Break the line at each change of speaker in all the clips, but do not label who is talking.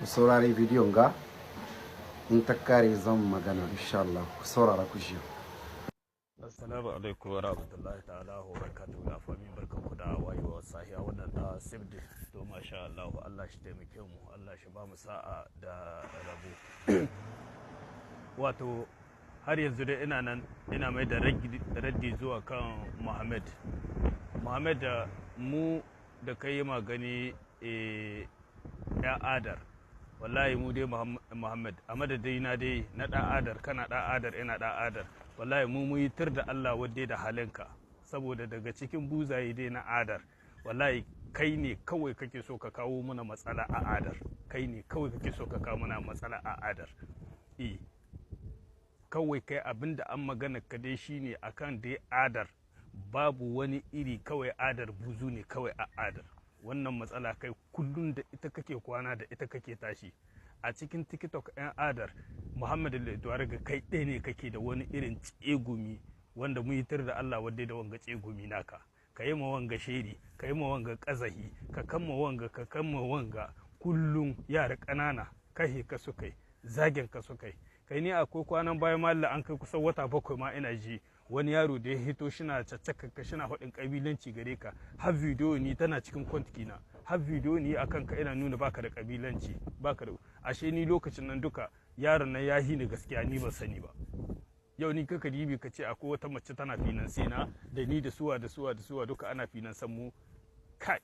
Ku saurari bidiyon ga, in ta kare zan magana insha Allah. Ku saurara ku ji.
Assalamu alaikum wa rahmatullahi ta'ala wa barakatuhu. La fami, barkanku da wayewa sahiya wannan ta sibdi. To, masha Allah, Allah shi taimake mu, Allah shi ba mu sa'a da rabo. Wato har yanzu dai ina nan ina mai da raddi zuwa kan Muhammad. Muhammad, da mu da kai yi magani ya adar, wallahi mu dai, Muhammad, a madadina dai na ɗan adar, kana ɗan adar, ina ɗan adar, wallahi mu yi tur da Allah wadde da halinka, saboda daga cikin buzaye dai na adar, wallahi kai ne kawai kake so ka kawo mana matsala a adar. Kai ne kawai kake so ka kawo mana matsala a adar. Eh, kawai kai abinda an magana ka dai shine akan dai adar babu wani iri, kawai adar buzu ne kawai a adar. Wannan matsala kai kullum da ita kake kwana, da ita kake tashi a cikin TikTok. 'Yan adar, Muhammadu ga kai ɗaya ne kake da wani irin tsegumi wanda mu yi da Allah wadda da wanga tsegumi naka. Ka yi ma wanga sheri, ka yi ma wanga ƙazahi, ka kama wanga, ka kama wanga. Kullum yara ƙanana kahe ka su kai zagin ka su kai. Kai ni akwai kwanan bayan malla an kai kusan wata 7 ma ina ji, wani yaro da ya hito shina caccaka ka, shina faɗin ƙabilanci gare ka. Har bidiyo ni tana cikin compte na, har bidiyo ni akan ka ina nuna baka da ƙabilanci, baka da. Ashe ni lokacin nan duka yaron nan ya hini gaskiya, ni ban sani ba. Yau ni kaka dibi ka ce akwai wata mace tana finance na, da ni da suwa da suwa da suwa duka ana finansan mu. Kai,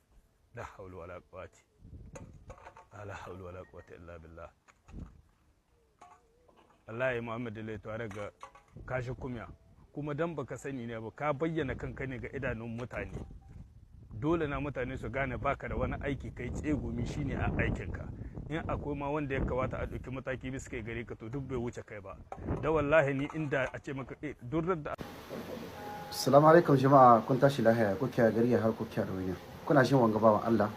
la haula wala quwwata, la haula wala quwwata illa billah. Wallahi Muhammad da tare ga kashi kumya, kuma dan baka sani ne ba, ka bayyana kanka ne ga idanun mutane. Dole na mutane su gane baka da wani aiki, kai tsegumi shine a aikinka. In akwai ma wanda ya kawata a ɗauki mataki bisa kai gare ka, to duk bai wuce kai ba. Da wallahi ni inda a ce maka duk da
Assalamu alaikum jama'a, kun tashi lahiya? Kuke gari har kuke da wani kuna shin wanga bawan Allah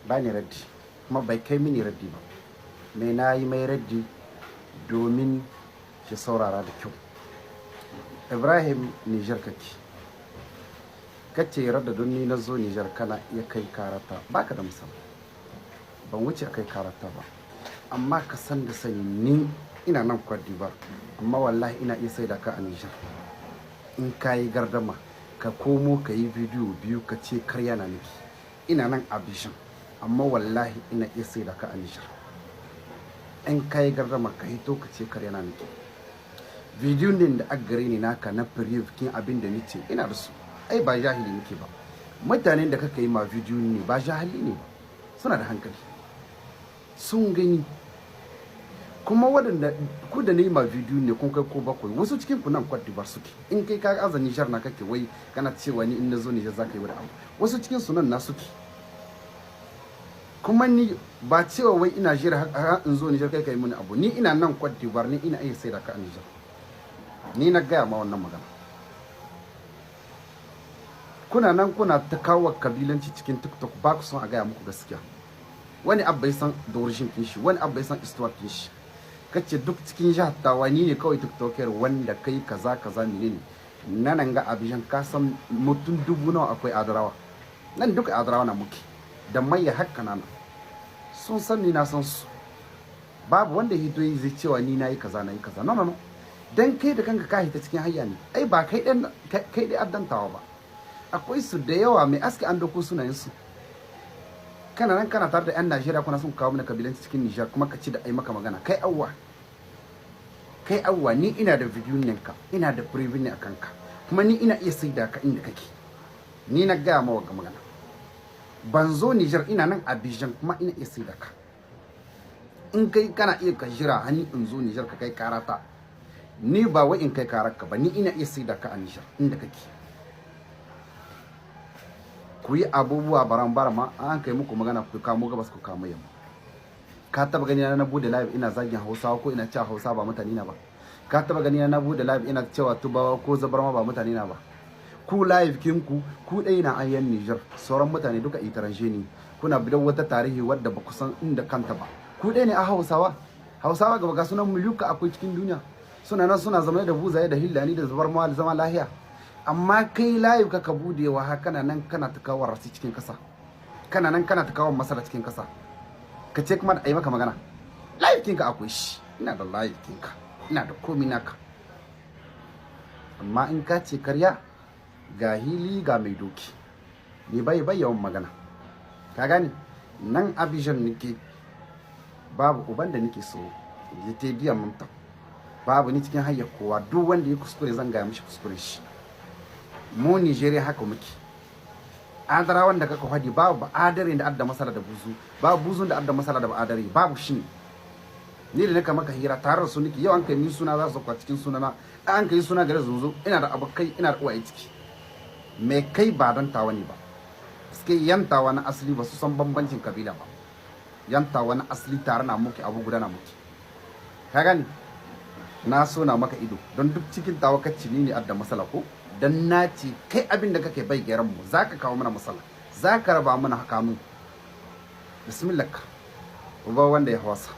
ba ni raddi, kuma bai kai mini raddi ba. Me na yi mai raddi domin ki saurara da kyau. Ibrahim, Niger kake, kace yarda don ni na zo Niger kana iya kai karata, baka da misali. Ban wuce kai karata ba, amma ka san da sani ni ina nan Cote d'Ivoire, amma wallahi ina iya saida ka a Niger. In ka yi gardama, ka komo ka yi bidiyo biyu ka ce karya na niki. Ina nan Abidjan, amma wallahi ina iya saida ka a Niger. In ka yi gardama, ka hito ka ce karya na niki. Bidiyon din da aka gare ni naka na preuve kin abin da nace ina da su. Ai ba jahili nake ba. Mutanen da kaka yi ma bidiyo ne ba jahili ne ba, suna da hankali, sun gani. Kuma waɗanda ku da ma bidiyo ne kun kai ko bakwai, wasu cikin ku nan Cote d'Ivoire suke. In kai ka aza Niger na kake, wai kana cewa ni in na zo Niger zaka yi wani abu, wasu cikin su nan na suke. Kuma ni ba cewa wai ina jira har in zo Niger kai kai mini abu. Ni ina nan Cote d'Ivoire, ni ina iya sai da ka a Niger. Ni na gaya ma wannan magana. Kuna nan kuna ta kawo kabilanci cikin TikTok, ba ku son a gaya muku gaskiya. Wani abu bai san d'origine kin shi, wani abu bai san histoire kin shi. Kace duk cikin jihar Tawa ni ne kawai TikToker wanda kai kaza kaza menene nan ga Abidjan. Ka san mutum dubu nawa akwai Adarawa nan? Duka Adarawa na muke da mai hakka nan, sun san ni, na san su. Babu wanda hito yi zai cewa ni nayi kaza, nayi kaza. No, no, no. Dan kai da kanka ka hita cikin hayya ne. Ai ba kai dan kai dai addantawa ba, akwai su da yawa mai aski an doko sunayen su. Kana nan kana tare da yan Najeriya, kuna son kawo mana kabilanci cikin Nijar, kuma ka ci da ai maka magana. Kai awwa, kai awwa, ni ina da video ka, ina da preuve ne akan ka, kuma ni ina iya saida ka inda kake. Ni na gaya ma wagga magana. Ban zo Nijar, ina nan Abidjan, kuma ina iya saida ka. In kai kana iya ka jira hani in zo Nijar ka kai karata, ni ba wai in kai kararka ba, ni ina iya saida ka a Nijar inda kake. Ku yi abubuwa baran ma an kai muku magana, ku kamo gabas, ku kamo yamma. Ka taba gani na bude live ina zagin Hausawa ko ina cewa Hausa ba mutane na ba? Ka taba gani na bude live ina cewa Tubawa ko Zabarma ba mutane na ba? Ku live kinku ku dai na ayyan Niger, sauran mutane duka étranger ne. Kuna bidan wata tarihi wadda ba ku san inda kanta ba. Ku dai ne a Hausawa. Hausawa gaba ga sunan milyuka akwai cikin duniya, suna nan suna zama da buzaye da hillani da Zabarma da zama lahiya. Amma kai live ka budewa ha kana nan kana ta kawo rasi cikin kasa, kana nan kana ta kawo masara cikin kasa. Ka ce kuma da ai maka magana. Live kinka akwai shi. Ina da live kinka. Ina da komi naka. Amma in ka ce karya, ga hili ga mai doki. Ni bai bai yawan magana. Ka gane? Nan Abidjan nake, babu uban da nake so ya te biyan mamta. Babu ni cikin hayyar kowa. Duk wanda ya kuskure, zan gaya mishi kuskuren shi. Mu Nigeria haka muke. Adara wanda kaka hadi, babu adare da adda masala da buzu, babu buzun da adda masala da adare, babu shi. Ni da nika maka hira tare da su nake. Yau an kai ni suna, za su kwa cikin sunana. An kai suna gare zunzu, ina da abokai, ina da uwaye ciki. Me kai ba dan tawa ne ba. Suke yantawa na asali ba su san bambancin kabila ba. Yantawa na asali tare na muke, abu guda na muke. Ka gani, na so na maka ido don duk cikin tawa kacci ni ne adda masala ko dan na ce kai abin da kake bai gyaran mu, zaka kawo mana masala, zaka raba mana kanu. Bismillah ka uba wanda ya hawasa.